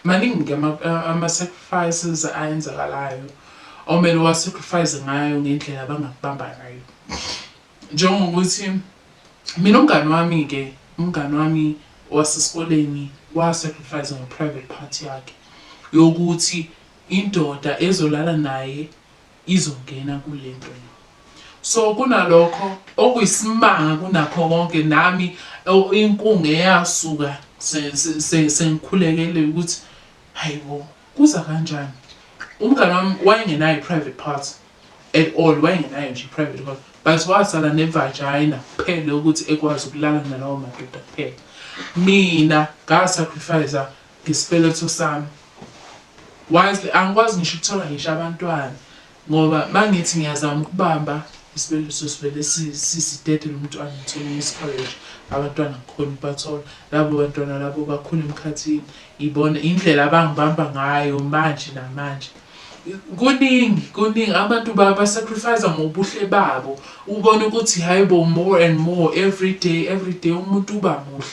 Maningi-ke ama-sacrifices ayenzakalayo omele uwa-sacrifice ngayo ngendlela abangakubamba ngayo. Njengokuthi mina umngani wami-ke, umngani wami wasesikoleni wa-sacrifice nge-private part yakhe yokuthi indoda ezolala naye izongena kule nto le. So kunalokho okuyisimanga kunakho konke nami inkungu eyasuka sengikhulekele ukuthi hayibo, kuza kanjani? Umngani wami wayengenayo i-private part at all, wayengenayo nje i-private part, but wasala ne-vagina kuphela ukuthi ekwazi ukulala nalawo madoda kuphela. Mina nga-sacrifice ngesibeletho sami. Wisely angikwazi ngisho ukuthola ngisho abantwana ngoba mangithi ngiyazama ukubamba isibeletho sivele sisidedele umntwana, ngithole i-miscarriage, abantwana angikhoni ukubathola. Labo bantwana labo bakhula emkhathini, ibona indlela abangibamba ngayo manje namanje. Kuningi, kuningi abantu ba-sacrifice ngobuhle babo, ubone ukuthi hhayi bo, more and more every day, every day umuntu uba muhle.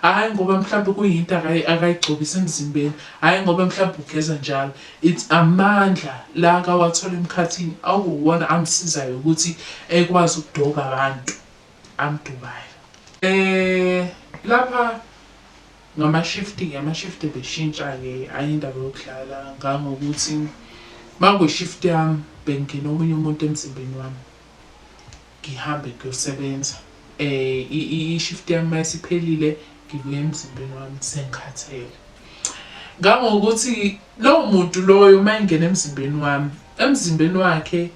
Hhayi ngoba mhlampe kuyinto akayigcobisa emzimbeni, hhayi ngoba mhlampe ugeza njalo. It's amandla la akawathola emkhathini okuwuwona amsizayo ukuthi ekwazi ukudoba abantu amdobayo. Lapha ngama-shift-ke, ama-shift ebeshintsha-ke hhayi indaba yokudlala ngangokuthi uma kuyi-shift yami bekungena omunye umuntu emzimbeni wami, ngihambe ngiyosebenza. I-shift yami uma isiphelile ngibuya emzimbeni wami sengikhathele. Ngangokuthi lowo muntu loyo uma engena emzimbeni wami, emzimbeni wakhe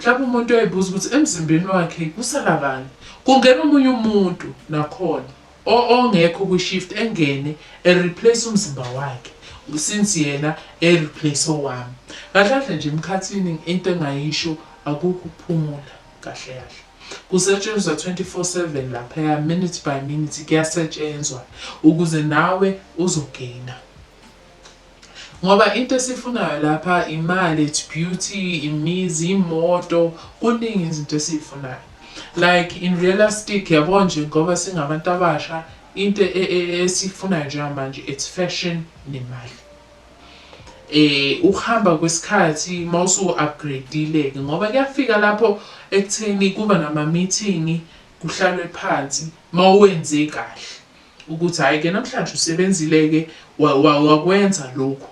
mhlawumbe umuntu uyayibuza ukuthi emzimbeni wakhe kusala bani? Kungena omunye umuntu nakhona ongekho kwi-shift engene e-replace umzimba wakhe since yena e-replace owami. Kahle kahle nje emkhathini into engayisho akukho ukuphumula kahle kahle. Kusetshenzwa 24/7 laphaya, minute by minute kuyasetshenzwa ukuze nawe uzo-gain-a. Ngoba into esifunayo lapha imali, it's beauty, imizi, imoto, kuningi izinto esiyifunayo. Like in realistic, yabo nje ngoba singabantu abasha, into esiyifunayo njengamanje it's fashion nemali. Ukuhamba kwesikhathi mawusu-upgrade-ile-ke ngoba kuyafika lapho ekutheni kuba nama-meeting kuhlalwe phansi mawuwenze kahle ukuthi hhayi-ke namhlanje usebenzile-ke wakwenza lokhu.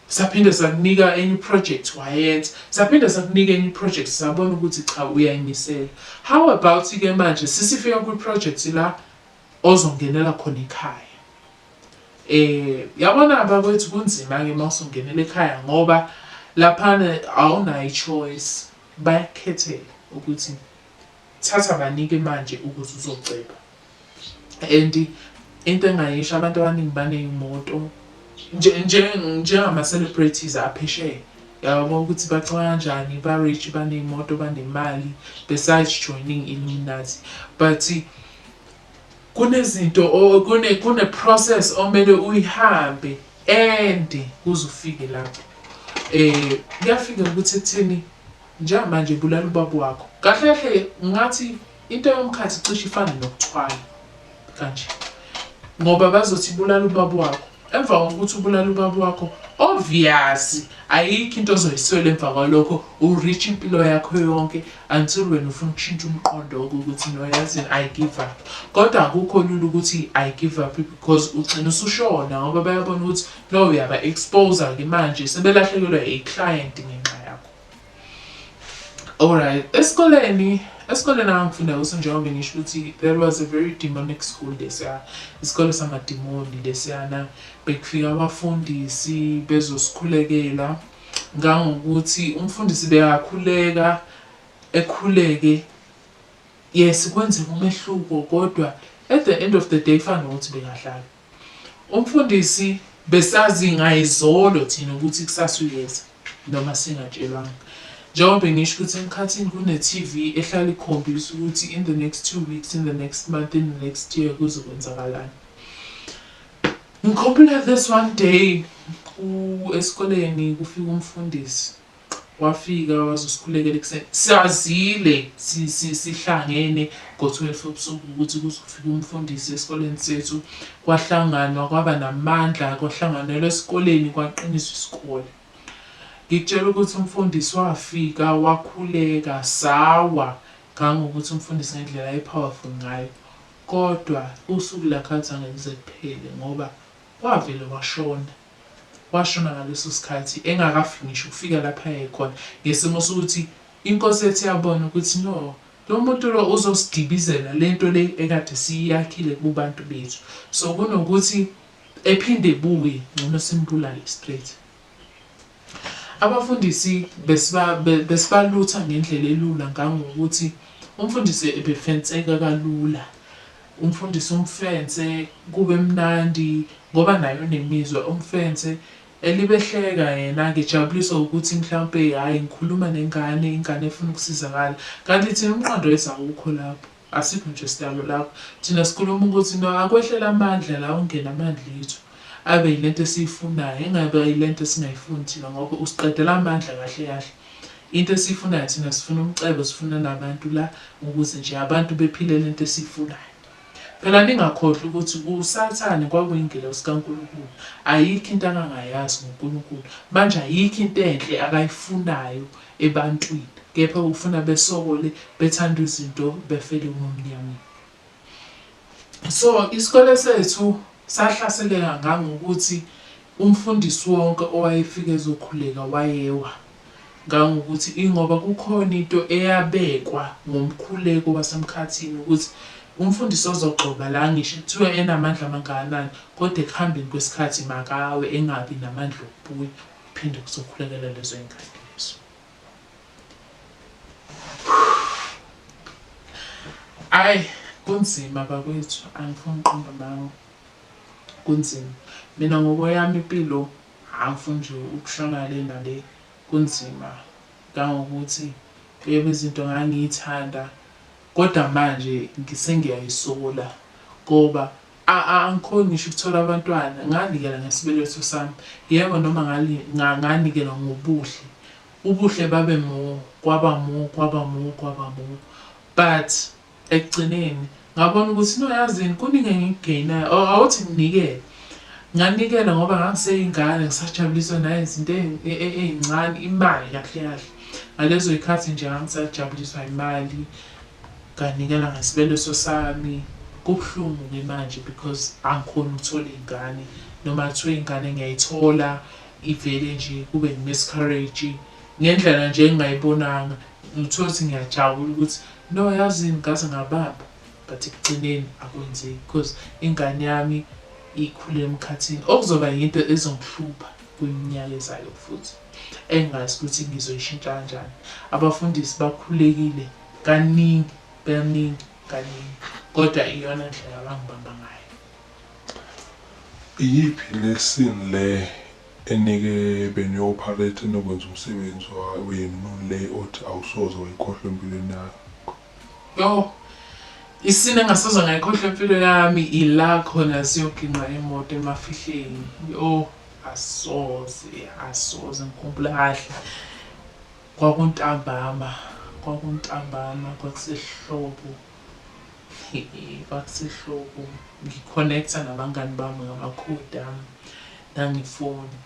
Saphinde sakunika enye i-project wayenza, saphinde sakunika enye i-project sabona ukuthi cha, uyayimisela. How about-ke manje sisifika kwi-project la ozongenela khona ekhaya? Yabona bakwethu, kunzima-ke uma usungenela ekhaya ngoba laphana awunayo i-choice, bayakukhethela ukuthi thatha banike manje ukuze uzoceba. And into engayisho, abantu abaningi baney'moto njengama-celebrities aphesheya, yabo ukuthi bacabanga kanjani, ba-rich, baney'moto, banemali besides joining Illuminati, but kunezinto kune-process omele uyihambe ende kuze ufike lapho. Kuyafika ukuthi ekutheni njengamanje bulala ubaba wakho. Kahle kahle ngathi into yomkhathi cishe ifane nokuthwala kanje, ngoba bazothi bulala ubaba wakho. Emva kokuthi ubulala ubaba wakho, obvious ayikho into ozoyiswela emva kwalokho, u-rich impilo yakho yonke until wena ufuna ukushintsha umqondo ukuthi no, yazini, I give up. Kodwa akukho lula ukuthi I give up because ugcina usushona ngoba bayabona ukuthi no, uyaba-expose-ke manje, sebelahlekelwa i-client ngenxa yakho. Alright, esikoleni engangifunda kuso, njengoba ngisho ukuthi there was a very demonic school lesiya, isikole samadimoni lesiyana. Bekufika abafundisi bezosikhulekela, ngangokuthi umfundisi bekakhuleka ekhuleke, yes, kwenzeka umehluko, kodwa at the end of the day kufana nokuthi bekadlala. Umfundisi besazi ngayizolo thina ukuthi kusasa uyeza noma singatshelwanga. Njengoba ngisho ukuthi emkhathini kune-T_V ehlala ikhombisa ukuthi in the next 2 weeks, in the next month, in the next year kuzokwenzakalani. Ngikhumbula this one day esikoleni kufika umfundisi. Wafika wazosikhulekela ekuseni. Sazile sihlangene ngo-12 ebusuku ukuthi kuzofika umfundisi esikoleni sethu. Kwahlanganwa kwaba namandla, kwahlanganelwa esikoleni kwaqiniswa isikole. Ngikutshela ukuthi umfundisi wafika wakhuleka sawa ngangokuthi umfundisi ngendlela aye-powerful ngayo. Kodwa usuku lakhe aluzange luze luphele ngoba wavele washona. Washona ngaleso sikhathi engakafiki ngisho ukufika lapha aye khona ngesimo sokuthi inkosi yethu yabona ukuthi no lo muntu lo uzosidibizela lento le ekade siyakhile kubantu bethu. So kunokuthi ephinde ebuye ngcono simbulale straight. Abafundisi besibalutha ngendlela elula ngangokuthi umfundisi ebefenseka kalula. Umfundisi umfense kube mnandi ngoba naye unemizwa umfense elibe ehleka yena-ke ejabuliswa ukuthi mhlampe hhayi ngikhuluma nengane, ingane efuna ukusizakala. Kanti thina umqondo wethu awukho lapho. Asikho nje sidalo lapho. Thina sikhuluma ukuthi no akwehlele amandla la ungene amandla ethu. Abe yilento esiyifunayo, engabe yilento esingayifuni thina ngoba usiqedela amandla kahle kahle. Into esiyifunayo thina sifuna umcebo, sifuna nabantu la ukuze nje abantu bephile lento esiyifunayo. Phela ningakhohlwa ukuthi uSathane kwakuyingelosi kaNkulunkulu. Ayikho into angangayazi ngoNkulunkulu. Manje ayikho into enhle akayifunayo ebantwini kepha ufuna besokole bethanda izinto befele ebumnyameni. So isikole sethu sahlaseleka ngangokuthi umfundisi wonke owayefika ezokhuleka wayewa ngangokuthi ingoba kukhona into eyabekwa ngomkhuleko wasemkhathini ukuthi umfundisi ozogxoba la ngisho kuthiwa enamandla amangakanani kodwa ekuhambeni kwesikhathi makawe engabi namandla okubuya kuphinde kuzokhulekela lezo y'ngane lezo. Ayi kunzima bakwethu angifuni ukuqamba amanga kunzima. Mina ngokweyami impilo angifuni nje ukushona le nale kunzima ngangokuthi yebo izinto ngangiy'thanda kodwa manje sengiyayisola ngoba Angikhoni ngisho ukuthola abantwana. Nganikela ngesibeletho sami. Yebo noma nganikela ngobuhle. Ubuhle babe more, kwaba more, kwaba more, kwaba more. But ekugcineni ngabona ukuthi no yazini kuningi engikugeyinayo. Oh, awuthi nginikele. Nganikela ngoba ngangiseyingane ngisajabuliswa nayizinto ey'ncane, imali kahle kahle. Ngalezo y'khathi nje ngangisajabuliswa imali. Nganikela ngesibeleso sami. Kubuhlungu-ke manje because angikhoni ukuthola iy'ngane. Noma kuthiwa ingane ngiyayithola ivele nje kube i-miscarriage ngendlela nje engingayibonanga. Ngithole ukuthi ngiyajabula ukuthi no yazini ngaze ngabamba but ekugcineni akwenzeki because ingane yami ikhule emkhathini okuzoba yinto ezongihlupha kwiminyaka ezayo futhi engingazi ukuthi ngizoyishintsha kanjani. Abafundisi bakhulekile Kaningi, kaningi, kaningi. Kodwa iyona ndlela abangibamba ngayo. Iyiphi lesson le enike beniyo-operate nokwenza umsebenzi wenu le othi awusoze wayikhohlwa empilweni yakho? Yoh, isini engasoze ngayikhohlwa empilo yami ila khona siyoginqa imoto emafihleni. Yoh, asoze, asoze ngikhumbula kahle. Kwakuntambama, kwakuntambama, kwakusehlobo, kwakusehlobo. Ngi-connect-a nabangani bami ngamakhodi ami nangefoni.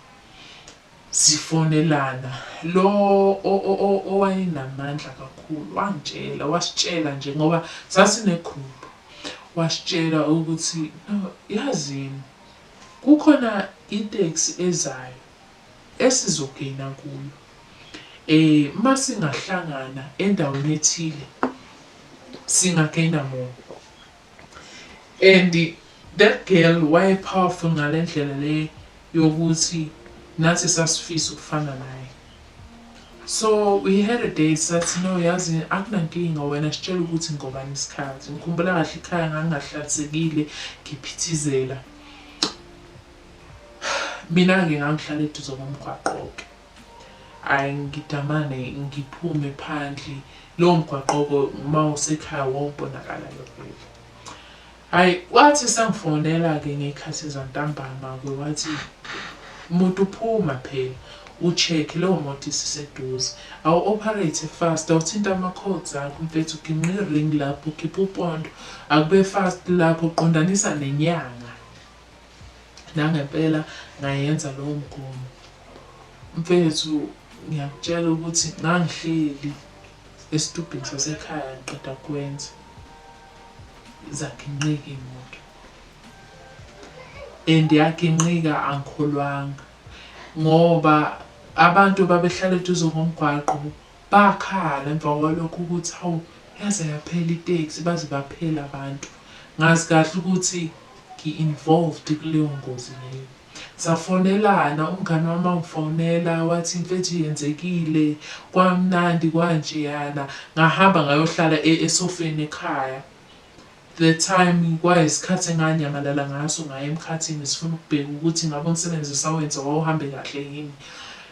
Sifonelana. Lo owayenamandla kakhulu wangitshela, wasitshela nje ngoba sasine-group. Wasitshela ukuthi, no, yazini kukhona iteksi ezayo esizogena kuyo. Masingahlangana endaweni ethile singagena more. And that girl waye powerful ngale ndlela le yokuthi nathi sasifisa ukufana naye. So we had a date sathi no yazi akunankinga wena sitshela ukuthi ngobani isikhathi. Ngikhumbula kahle ekhaya ngangingahlalisekile ngiphithizela. Mina-ke ngangihlala eduze komgwaqo-ke. Hhayi ngidamane ngiphume phandle, lowo mgwaqo-ke uma usekhaya wawubonakala-ke vele. Hhayi wathi esangifonela-ke ngey'khathi zantambama-ke wathi, muntu phuma phela. U-check-e leyo moto isiseduze. Awu-operate fast, awuthinte ama-codes akho mfethu, ginqa i-ring lapho, khipha upondo, akube fast lapho, qondanisa nenyanga. Nangempela ngayenza lowo mgomo. Mfethu ngiyakutshela ukuthi ngangihleli esitubhini sasekhaya ngiqeda kwenza, zaginqika iy'moto and yaginqika angikholwanga ngoba abantu babehlala eduze komgwaqo bakhala emva kwalokho ukuthi hawu yaze yaphela iteksi baze baphela abantu. Ngazi kahle ukuthi ngi-involved kuleyo ngozi leyo. Safonelana umngani wami wangifonela wathi mfethu yenzekile kwamnandi kwanjeyana. Ngahamba ngayohlala esofeni ekhaya. The time kwayisikhathi enganyamalala ngaso ngaya emkhathini sifuna ukubheka ukuthi ngabe umsebenzi esawenza wawuhambe kahle yini.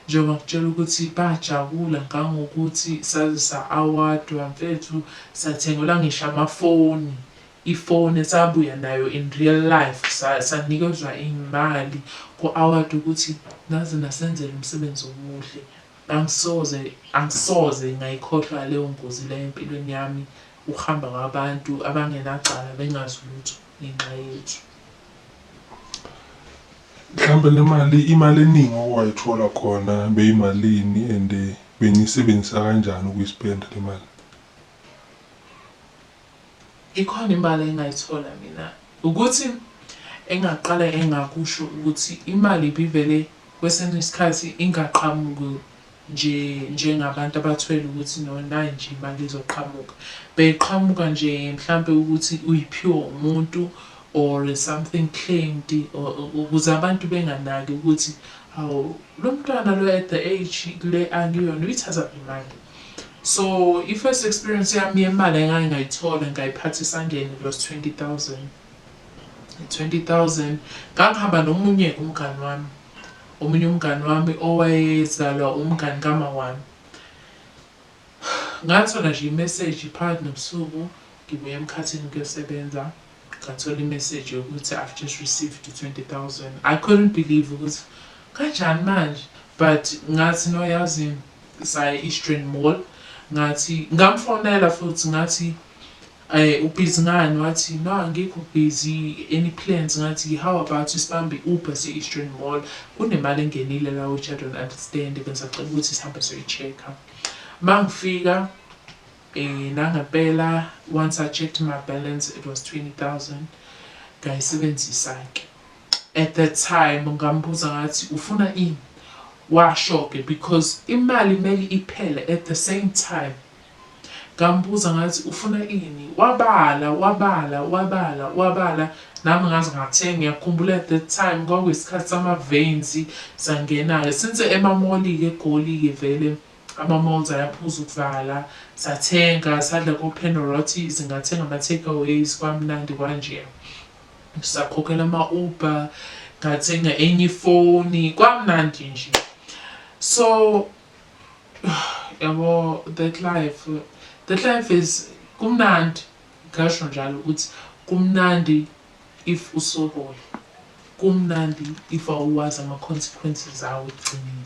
Njengoba ngikutshela ukuthi bajabula ngangokuthi saze sa-award-wa mfethu, sathengelwa ngisho amafoni. Ifoni esabuya nayo in real life, sanikezwa iy'mali ku-award ukuthi naze nasenzela umsebenzi omuhle. Angisoze, angisoze ngayikhohlwa leyo ngozi leyo empilweni yami, ukuhamba kwabantu abangenacala bengazi lutho ngenxa yethu. Mhlawumbe le mali, imali eningi owayithola khona beyimalini and beniyisebenzisa kanjani ukuyispenda le mali? Ikhona imali engayithola mina, ukuthi engaqala engakusho ukuthi imali ibivele kwesinye isikhathi ingaqhamuki nje njengabantu abathwele ukuthi no nayi nje imali izoqhamuka. Beyiqhamuka nje mhlampe ukuthi uyiphiwe umuntu or something claimed or ukuze abantu benganaki ukuthi hawu lo mntwana lo at the age le akuyona uyithathaphi imali. So i-first experience yami yemali engake ngayithola ngayiphatha esandleni it was 20,000. 20,000 ngangihamba nomunye umngani wami, omunye umngani wami owayezalwa umngani kama wami. Ngathola nje imeseji phakathi nobusuku ngibuya emkhathini kuyosebenza, ngathola imeseji yokuthi I've just received 20,000. I couldn't believe ukuthi kanjani manje, but ngathi no yazi saya e-Eastern Mall, ngathi ngamfonela futhi ngathi ubhizi ngani, wathi no angikho busy, any plans, ngathi how about sibambe i-Uber siye-Eastern Mall, kunemali engenile la which I don't understand, bengisacela ukuthi sihambe siyoyi-check-a. Mangifika nangempela once I checked my balance it was 20,000, ngayisebenzisa-ke. At that time ngambuza ngathi ufuna ini? Washo-ke because imali kumele iphele at the same time. Ngambuza ngathi ufuna ini? Wabala, wabala, wabala, wabala, nami ngaze ngathenga. Ngiyakhumbula at that time kwakuyisikhathi sama-veins, sangena-ke since ema-mall-ke eGoli-ke vele ama-malls ayaphuza ukuvala, sathenga sadla ko-Panarottis, ngathenga ama-takeaways kwamnandi kwanjeya. Sakhokhela ama-Uber, ngathenga enye ifoni, kwamnandi nje. So yabo that life is kumnandi, ngasho njalo ukuthi kumnandi if usokola, kumnandi if awuwazi ama-consequences awo ekugcineni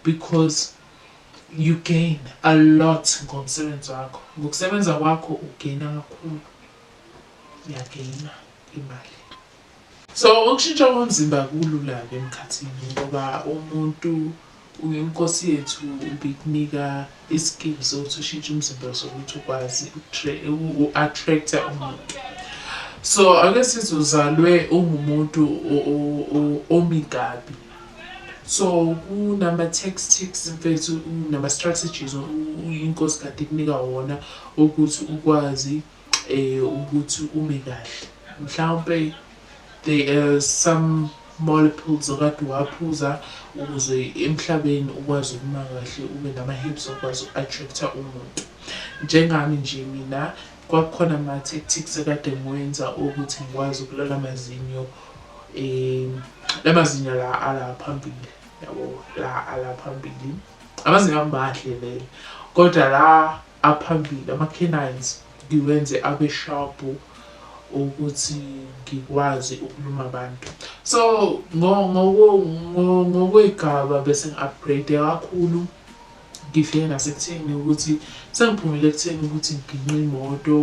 because you gain a lot ngomsebenzi wakho. Ngokusebenza kwakho u-gain-a kakhulu, uya-gain-a imali. So ukushintsha komzimba kulula-ke emkhathini ngoba umuntu inkosi yethu ibikunika i-skill sokuthi ushintshe umzimba sokuthi ukwazi u-attract-a umuntu. So ake sithi uzalwe ungumuntu omi kabi. So kunama-tactics mfethu, nama-strategies inkosi kade ikunika wona ukuthi ukwazi ukuthi ume kahle. Mhlawumpe there are some molecules okade uwaphuza ukuze emhlabeni ukwazi ukuma kahle ube nama-hips okwazi uku-attract-a umuntu. Njengami nje mina kwakukhona ama-tactics ekade ngiwenza ukuthi ngikwazi ukulala amazinyo, la mazinyo la ala phambili, yabo la ala phambili. Amazinyo ami mahle vele, kodwa la aphambili ama-canines ngiwenze abe sharp. ukuthi ngikwazi ukuluma abantu. So ngokwey'gaba bese ngi-upgrade kakhulu ngifike nasekutheni ukuthi sengiphumile ekutheni ukuthi nginqe imoto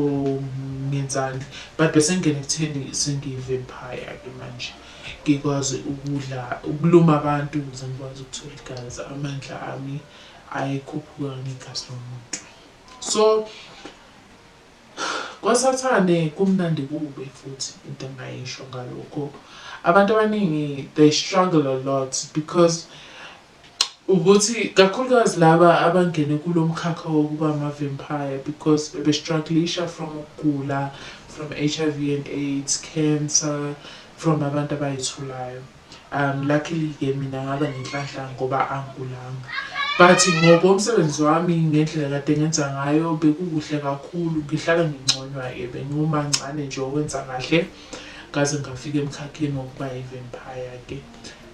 ngenzani but bese ngingena ekutheni sengiyi-vampire-ke manje ngikwazi ukudla ukuluma abantu ukuze ngikwazi ukuthola igazi amandla ami ayekhuphuka ngegazi lomuntu so KwaSathane kumnandi kubi futhi into engingayisho ngalokho. Abantu abaningi they struggle a lot because ukuthi kakhulukazi laba abangene kulo mkhakha wokuba ama-vampire because bebe-struggle-isha from ukugula, from H_I_V and AIDS, cancer, from abantu abayitholayo. Luckily-ke mina ngaba nenhlanhla ngoba angigulanga. But ngokomsebenzi wami ngendlela kade ngenza ngayo bekukuhle kakhulu ngihlala nginconywa-ke bengiwumancane nje owenza kahle ngaze ngafika emkhakheni wokuba i-vampire-ke.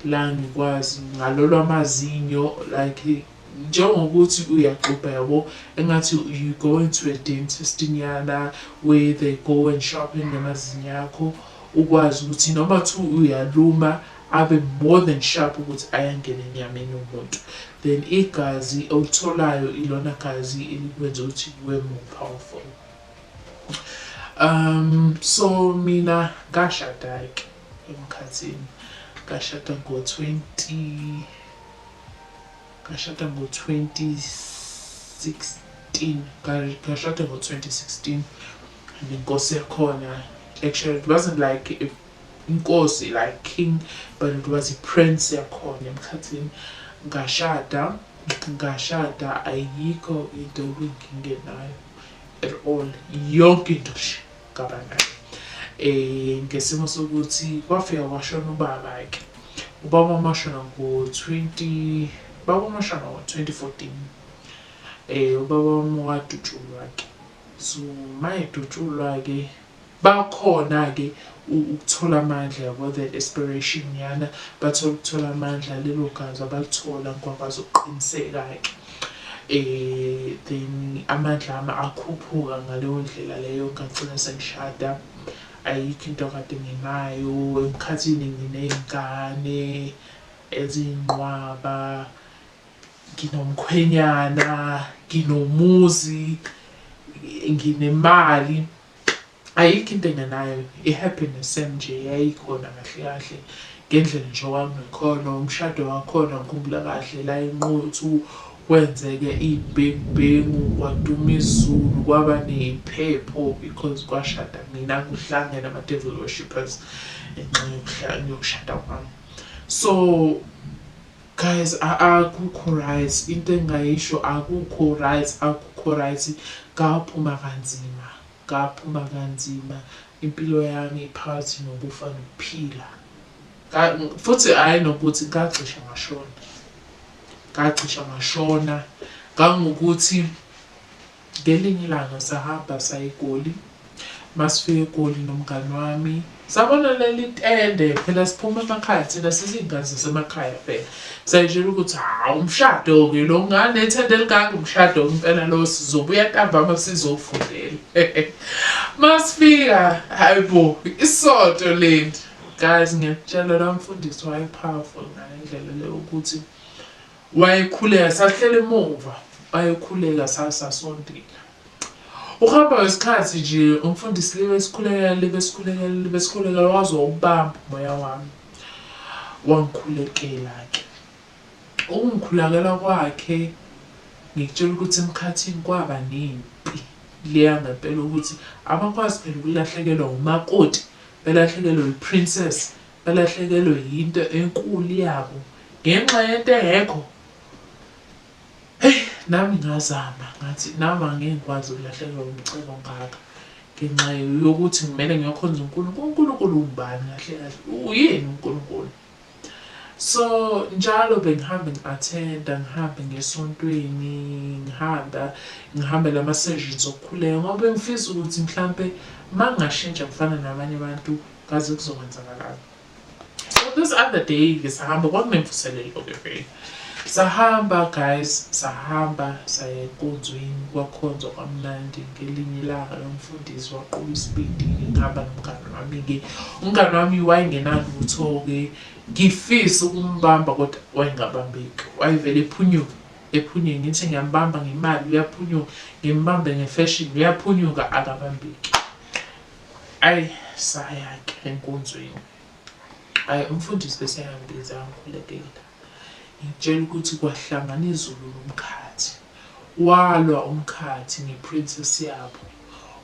La ngikwazi ngalolwa amazinyo like njengokuthi uyaxubha yabo engathi you going to a dentist nyana where they go and sharpen amazinyo akho ukwazi ukuthi noma kuthiwa uyaluma abe more than sharp ukuthi ayangena enyameni yomuntu then igazi olitholayo ilona gazi elikwenza ukuthi ube more powerful. So mina ngashada-ke emkhathini ngashada ngo-20 ngashada ngo-2016 ngashada ngo-2016 nenkosi yakhona actually it wasn't like if inkosi like king but it was i-prince yakhona emkhathini ngashada ngashada ayikho into ebingingenayo at all yonke into nje ngaba nayo eh ngesimo sokuthi kwafika kwashona ubaba ke ubaba washona ngo-20 baba washona ngo-2014 eh ubaba wami wadutshulwa ke so mayedutshulwa ke bakhona ke ukuthola amandla yabo that inspiration yana bathola ukuthola amandla lelo gazi abalithola ngikwazi ukuqiniseka ke eh then amandla ami akhuphuka ngaleyo ndlela leyo ngagcina sengishada ayikho into kade nginayo emkhathini nginey'ngane eziyinqwaba nginomkhwenyana nginomuzi nginemali ayikho into engenayo i-happiness yami nje yayikhona kahle kahle ngendlela nje owangikhona umshado wakhona ngikhumbula kahle la eNquthu kwenzeke iy'bhengu kwaduma izulu kwaba ney'phepho because kwashada mina kuhlangene ama-devil worshippers ngenxa yokushada kwami so guys akukho right into engingayisho akukho right akukho right ngaphuma kanzima ngaphuma kanzima impilo yami phakathi nokufa nokuphila futhi hhayi nokuthi ngacishe ngashona ngacishe ngashona ngangokuthi ngelinye ilanga sahamba saya eGoli masifika eGoli nomngani wami sabona leli tende phela siphuma emakhaya thina sizingane zasemakhaya phela sayitshela ukuthi hawu umshado-ke lo nganethende elingaka umshado impela lo sizobuya ntambama sizofundela masifika hayi bo isonto leli guys ngiyakutshela la mfundisi waye-powerful ngale ndlela le ukuthi wayekhuleka sahlele emuva wayekhuleka sasasontile ukuhamba kwesikhathi nje umfundisi libe sikhulekela libe sikhulekela libe sikhulekela waze wawubamba umoya wami wangikhulekela-ke ukungikhulekela kwakhe ngikutshela ukuthi emkhathini kwaba nempi leya ngempela ukuthi abakwazi phela ukulahlekelwa umakoti belahlekelwe yi-princess balahlekelwe yinto enkulu yabo ngenxa yento engekho. Heyi nami ngazama ngathi nami angeke ngikwazi ukulahlekelwa umcebo ongaka ngenxa yokuthi ngimele ngiyokhonza uNkulunkulu. UNkulunkulu ungubani kahle kahle? Uyini uNkulunkulu? So njalo bengihambe ngi-attend-a, ngihambe ngiye esontweni, ngihamba ngihambele ama-sessions okukhuleka ngoba bengifisa ukuthi mhlampe uma ngingashintsha ngifane nabanye abantu kaze kuzokwenzakalani. So this other day-ke sahamba kwakunemvuselelo-ke vele. Sahamba guys, sahamba saya enkonzweni kwakhonzwa kwamnandi ngelinye ilanga umfundisi waqoka isibindi-ke ngihamba nomngani wami-ke. Umngani wami wayengenalutho-ke ngifisa ukumbamba kodwa wayengabambeki wayevele ephunyuka ephunyuke ngithi ngiyambamba ngemali uyaphunyuka ngimbambe nge-fashion uyaphunyuka akabambeki. Ayi saya-ke enkonzweni. Ayi umfundisi bese eyangibiza angikhulekela. Ngikutshela ukuthi kwahlangana izulu nomkhathi. Walwa umkhathi nge-princess yabo.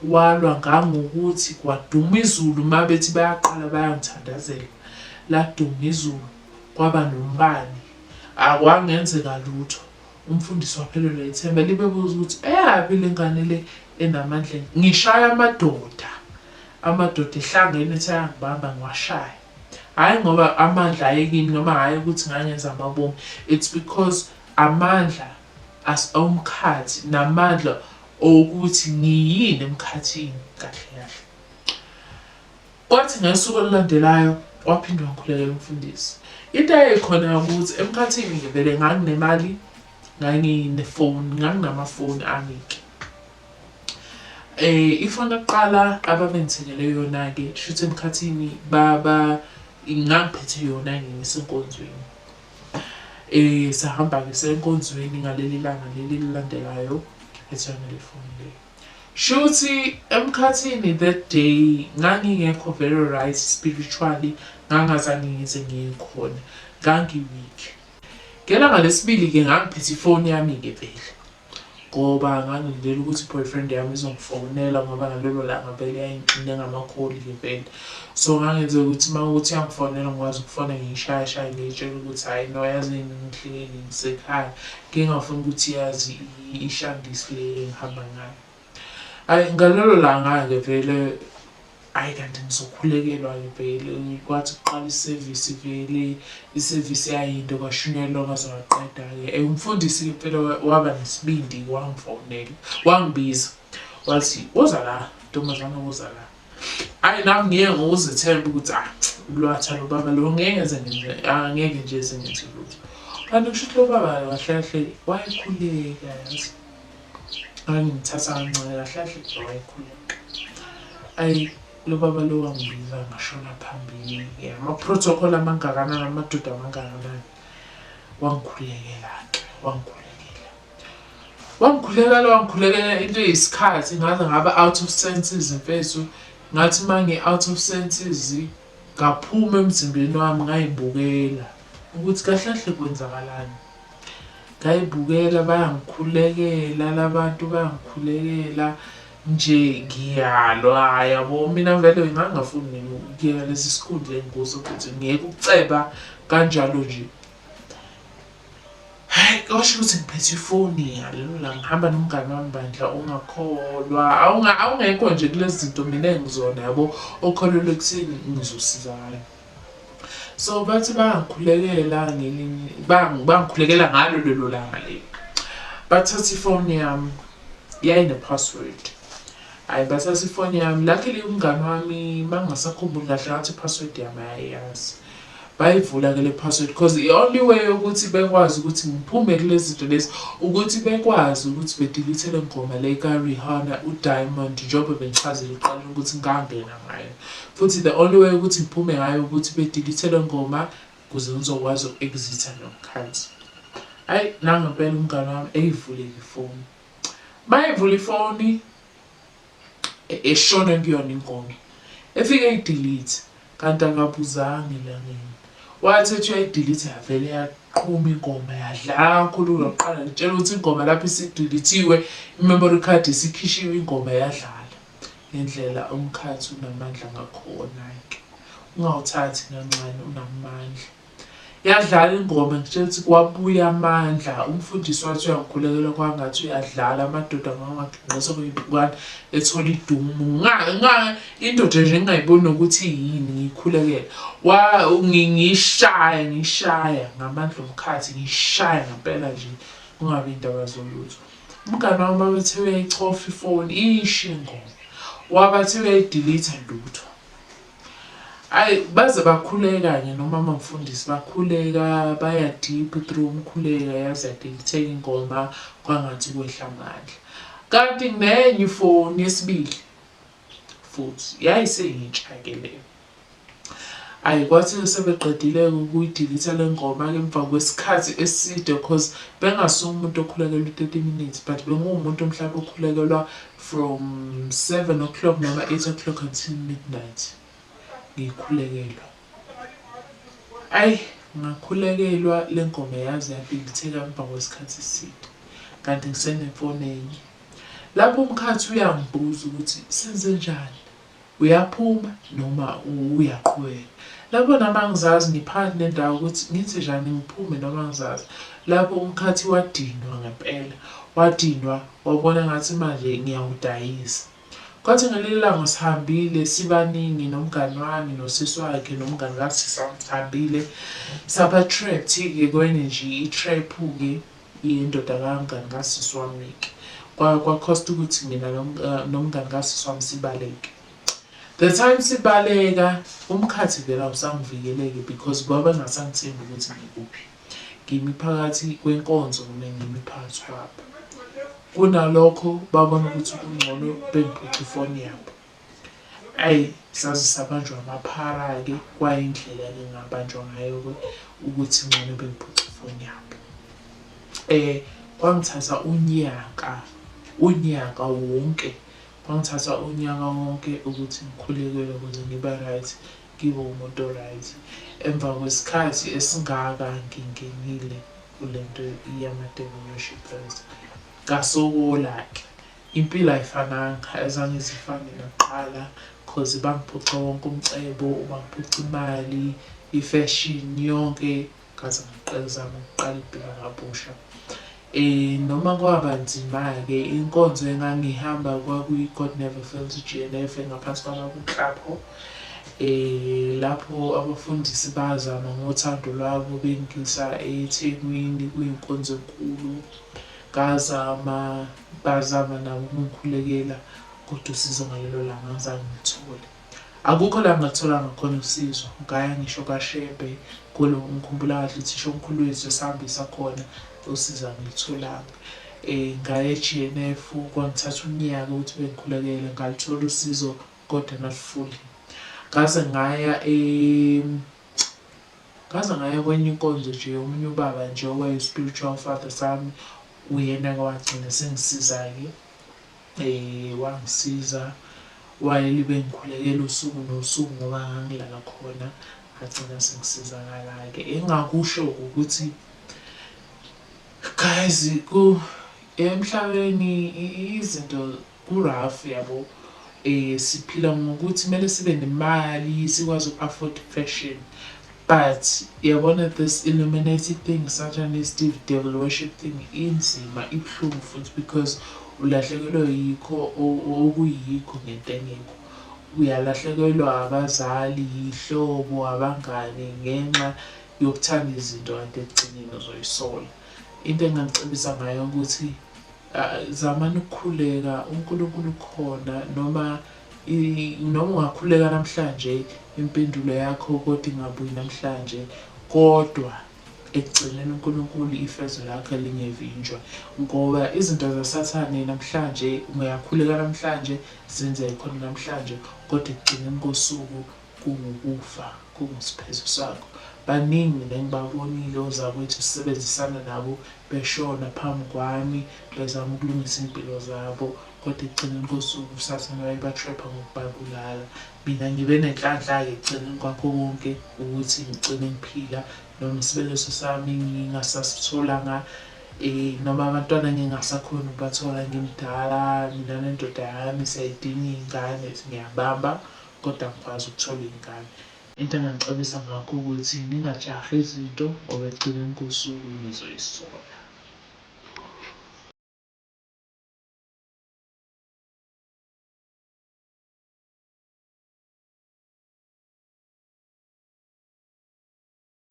Walwa ngangokuthi kwaduma izulu uma bethi bayaqala bayangithandazela. Laduma izulu kwaba nombani. Akwangenzeka lutho. Umfundisi waphelelwa ithemba libe buza ukuthi eyaphi le ngane le enamandla ngishaya amadoda. Amadoda ehlangene ethi ayangibamba ngiwashaye. Hhayi ngoba amandla ayekimi noma hhayi ukuthi ngangenza amabomu. It's because amandla omkhathi namandla okuthi ngiyini emkhathini kahle kahle. Kwathi ngosuku olulandelayo waphinde wangikhulekela umfundisi. Into eyayikhona ukuthi emkhathini ngivele nganginemali, nganginefoni, nganginamafoni ami-ke. Ifoni yokuqala ababengithengele yona-ke shuthi emkhathini baba ngangiphethe yona ngisenkonzweni. Sahamba-ke saya enkonzweni ngaleli langa leli elilandelayo ngiphethe yona le foni le. Shuthi emkhathini that day ngangingekho very right spiritually, ngangazange ngize ngiye khona, ngangi-weak. Ngelanga lesibili-ke ngangiphethe ifoni yami-ke vele ngoba ngangilindele ukuthi i-boyfriend yami izongifonela ngoba ngalelo langa vele yayingixine ngamakholi-ke vele. So ngangenze ukuthi uma kuwukuthi iyangifonela ngikwazi ukufona ngiyishayashaye ngiyitshele ukuthi hhayi no yazini ngihleli ngisekhaya ngingafuni ukuthi yazi ishandisi le engihamba ngayo. Hhayi ngalelo langa-ke vele hhayi kanti ngizokhulekelwa-ke vele kwathi kuqala isevisi vele isevisi yayinde kwashunyayelwa kwaze kwaqeda-ke. Umfundisi-ke impela waba nesibindi wangifonela wangibiza wathi woza la ntombazane woza la. Hhayi nami ngiye ngokuzethemba ukuthi ah ulwatha lo baba lo ngeke ngize ngenze angeke nje eze ngenze lutho. Kanti kusho ukuthi lo baba kahle kahle wayekhuleka yazi. Ngangimthatha kancane kahle kahle nje wayekhuleka. Ayi lo baba lo wangibiza ngashona phambili-ke ama-protocol amangakanani amadoda amangakanani. Wangikhulekela-ke wangikhulekela. Wangikhulekela wangikhulekela into eyisikhathi ngaze ngaba out of senses mfethu. Ngathi uma ngi-out of senses ngaphuma emzimbeni wami ngayibukela ukuthi kahle kahle kwenzakalani. Ngayibukela bayangikhulekela la bantu bayangikhulekela nje ngiyalwa yabo. Mina vele ngangingafuni mina ukuyeka lesi sikhundla engikuso futhi ngiyeke ukuceba kanjalo nje. Hhayi kwasho ukuthi ngiphethe ifoni ngalelo langa ngihamba nomngani wami bandla ongakholwa awungekho nje kulezi zinto mina engizona yabo okholelwa ekutheni ngizosizakala. So bathi bangikhulekela ngelinye bangikhulekela ngalo lelo langa lelo. Bathatha ifoni yami yayine-password. Hhayi bathatha ifoni yami luckily umngani wami mangingasakhumbuli kahle ngathi i-password yami ayayazi. Bayivula-ke le password because the only way yokuthi bekwazi ukuthi ngiphume kulezi zinto lezi ukuthi bekwazi ukuthi bedelete le ngoma le ka-Rihanna u-Diamond njengoba bengichazile ekuqaleni ukuthi ngangena ngayo. Futhi the only way ukuthi ngiphume ngayo ukuthi bedelete le ngoma ukuze ngizokwazi uku-exit-a nomkhathi. Hhayi nangempela umngani wami eyivule-ke ifoni. Mayivula ifoni eshona kuyona ingoma efike eyidelete kanti akabuzanga elangeni. Wathi ethi uyayidelete yavele yaqhuma ingoma yadlala kakhulu kunakuqala ngitshela ukuthi ingoma lapho isideletiwe i-memory card isikhishiwe ingoma yadlala. Ngendlela umkhathi unamandla ngakhona-ke ungawuthathi kancane unamandla. Yadlala ingoma ngitshela ukuthi kwabuya amandla umfundisi wathi uyangikhulekela kwangathi uyadlala amadoda ngangaginqisa kuyibukana ethola idumu indoda nje ngingayiboni nokuthi yini ngiyikhulekela ngishaya ngishaya ngamandla omkhathi ngishaya ngempela nje kungabi indaba zolutho. Umngani wami babethe uyayichofa ifoni isho ingoma wabathe uyayidelete lutho. Ayi baze bakhuleka-ke nomama mfundisi bakhuleka baya deep through umkhuleka yaze yadilitheka ingoma kwangathi kwehla amandla. Kanti nginenye ifoni yesibili futhi yayiseyintsha-ke leyo. Ayi kwathi sebeqedile-ke ukuyidilitha le ngoma-ke emva kwesikhathi eside cause bengasuye umuntu okhulekelwa u-30 minutes but benguwumuntu mhlawumbe okhulekelwa from 7 o'clock noma 8 o'clock until midnight ngikhulekelwa. Ayi ngakhulekelwa le ngoma yaze yadilitheka emva kwesikhathi eside kanti ngisenefoni enye. Lapho umkhathi uyangibuza ukuthi senzenjani, uyaphuma noma uyaqhubeka. Lapho nami angizazi ngiphakathi nendawo ukuthi ngithi njani ngiphume noma angizazi. Lapho umkhathi wadinwa ngempela, wadinwa wabona ngathi manje ngiyawudayisa. Kwathi ngelinye ilanga sihambile sibaningi nomngani wami nosisi wakhe nomngani kasisi wami sihambile saba-trapped-ke kwenye nje i-trap-ke yendoda kamngani kasisi wami-ke. Kwa-cost ukuthi mina nomngani kasisi wami sibaleke. The time sibaleka umkhathi vele awusangivikeleki because babengasangithembi ukuthi ngikuphi. Ngimi phakathi kwenkonzo noma ngimi phakathi kwabo. Kunalokho babona ukuthi kungcono bengiphuce ifoni yabo. Ayi saze sabanjwa amaphara-ke kwayindlela-ke engabanjwa ngayo-ke ukuthi ngcono bengiphuce ifoni yabo. Kwangithatha unyaka, unyaka wonke, kwangithatha unyaka wonke ukuthi ngikhulekele ukuze ngibe right, ngibe umuntu o-right. Emva kwesikhathi esingaka ngingenile kule nto yama-devil worshippers. Ngasokola-ke, impilo ayifananga, ayizange ize ifane nakuqala cause bangiphuca wonke umcebo, bangiphuca imali, i-fashion yonke ngaze ngizama ukuqala impilo kabusha. Noma kwaba nzima-ke inkonzo engangihamba kwakuyi-God Never Fails G_N_F engaphansi kwababa uNhlapho. Lapho abafundisi bazama ngothando lwabo bengisa eThekwini kuyinkonzo enkulu. Ngazama, bazama nabo ukungikhulekela kodwa usizo ngalelo langa angizange ngilithole. Akukho la ngingalutholanga khona usizo, ngaya ngisho kaShembe ngikhumbula kahle uthisha omkhulu wethu esihambisa khona usizo angilutholanga. Ngaya e-G_N_F kwangithatha unyaka ukuthi bengikhulekele ngaluthola usizo kodwa not fully. Ngaze ngaya ngaze ngaya kwenye inkonzo nje yomunye ubaba nje owaye-spiritual father sami, uyena-ke owagcina esengisiza-ke. Wangisiza wayelibe engikhulekela usuku nosuku ngoba ngangilala khona, ngagcina sengisizakala-ke. Engingakusho ukuthi guys emhlabeni izinto ku-rough yabo. Siphila ngokuthi kumele sibe nemali sikwazi uku-afford fashion but yabona this illuminated thing, satanist, devil worship thing inzima, ibuhlungu futhi because ulahlekelwa yikho okuyikho ngento engekho. Uyalahlekelwa abazali, yihlobo, abangani ngenxa yokuthanda izinto kanti ekugcineni uzoyisola. Into engingakucebisa ngayo ukuthi zamani ukukhuleka, uNkulunkulu ukhona noma noma ungakhuleka namhlanje impendulo yakho kodwa ingabuyi namhlanje kodwa ekugcineni uNkulunkulu ifezo lakhe lingevinjwa ngoba izinto zaSathane namhlanje ungayakhuleka namhlanje zenzeke khona namhlanje kodwa ekugcineni kosuku kungukufa, kungusiphetho sakho. Baningi mina engibabonile ozakwethu sisebenzisana nabo beshona phambi kwami bezama ukulungisa iy'mpilo zabo kodwa ekugcineni kosuku uSathane wayeba-trap-a ngokubabulala. Mina ngibe nenhlanhla-ke ekugcineni kwakho konke ukuthi ngigcine ngiphila noma isibeletho sami ngingasasitholanga noma abantwana ngingasakhoni ukubathola ngimdala, mina nendoda yami siyayidinga iy'ngane ngiyabamba kodwa angikwazi ukuthola iy'ngane. Into engingacebisa ngakho ukuthi ningajahi izinto ngoba ekugcineni kosuku nizoyisola.